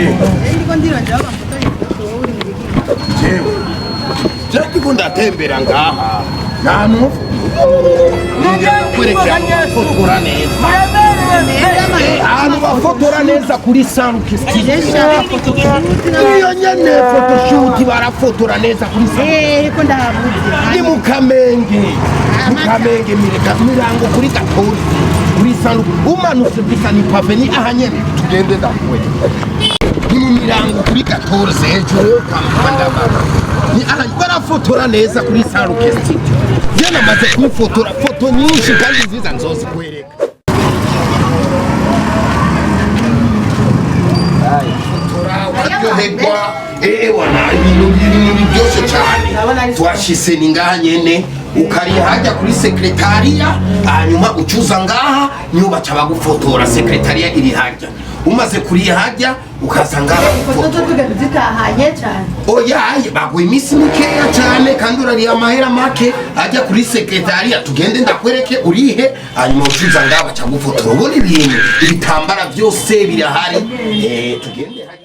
Ndiko ndirondera aho bamfotora ifoto, wowe uri mu biki? Jewe je ndiko ndatembera ngaha, nta muntu kwerekera bafotora neza. Ahantu bafotora neza kuri Saint Studio. Nshaka photoshoot. Iyo nyene photoshoot, barafotora neza kuri Saint. Ko ndahabuze. Ni mu Kamenge, mu Kamenge, mireka mirango kuri 14, kuri Saint, umanutse gusa ni pavé, ni aha nyene. Tugende ndakwereka, ni mu mirango kuri 14, hejuru yo kwa Mandabara. Ni aha barafotora neza kuri Saint Studio. Je namaze kwifotora foto nyinshi kandi nziza, nzozikwereka. Fotora uraryoherwa. Ewana, ibintu biryoshye cyane. Twashise, ni ngaha nyene. Ukariha hajya kuri sekretariya, hanyuma ucuza ngaha, niho baca bagufotora. Sekretariya iri hajya. Umaze kuriha hajya, ukaza ngaha Ifoto gufotora. tugenda zitahanye cyane. Oya, baguha iminsi mikeya cyane kandi urariha amahera make. Ajya kuri sekretariya, tugende ndakwereke, urihe, hanyuma ucuza ngaha baca gufotora. Ubona ibintu, ibitambara byose birahari. Tugende hajya.